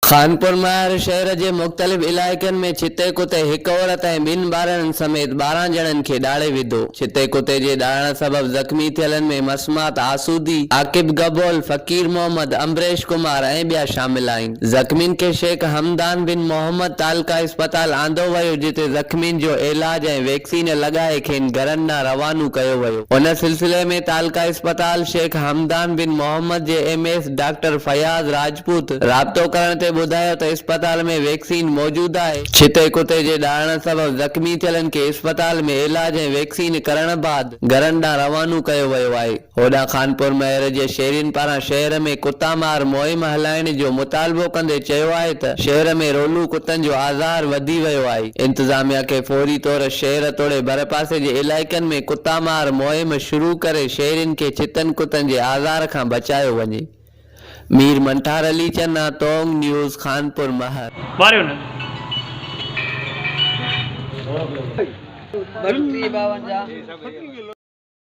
خانپور مهر شهر جي مختلف علائقن ۾ ڇتي ڪتي هڪ عورت ۽ ٻن ٻارڙن سميت 12 ڄڻن کي ڏاڙهي وڌو. ڇتي ڪتي جي ڏاڙهڻ سبب زخمي ٿيلن ۾ مسمات آسودي، عاقب گبول، فقير محمد، امبريش ڪمار ۽ ٻيا شامل آهن. زخمين کي شيخ حمدان بن محمد تعلقه اسپتال آندو ويو جتي زخمين جو علاج ۽ ويڪسين لڳائي کين گهرن ڏانهن روانو ڪيو ويو. ان سلسلي ۾ تعلقه اسپتال شيخ حمدان بن محمد جي M S doctor Fayaz Rajput رابطو ڪرڻ تي ٻڌايو ته اسپتال ۾ ويڪسين موجود آهي، ڇتي ڪتي جي ڏاڙهڻ سبب زخمي ٿيلن کي اسپتال ۾ علاج ۽ ويڪسين ڪرڻ بعد گهرن ڏانهن روانو ڪيو ويو آهي. هوڏانهن خانپور مهر جي شهرين پاران شهر ۾ ڪتا مار مهم هلائڻ جو مطالبو ڪندي چيو آهي ته شهر ۾ رولو ڪتن جو آزار وڌي ويو آهي، انتظاميا کي فوري طور شهر توڙي ڀرپاسي جي علائقن ۾ ڪتا مار مهم شروع ڪري شهرين کي ڇتن ڪتن جي آزار کان بچايو وڃي. مير منٺار علي چنا، تونگ نيوز، خانپور مهر. ماريو نه. 32 52.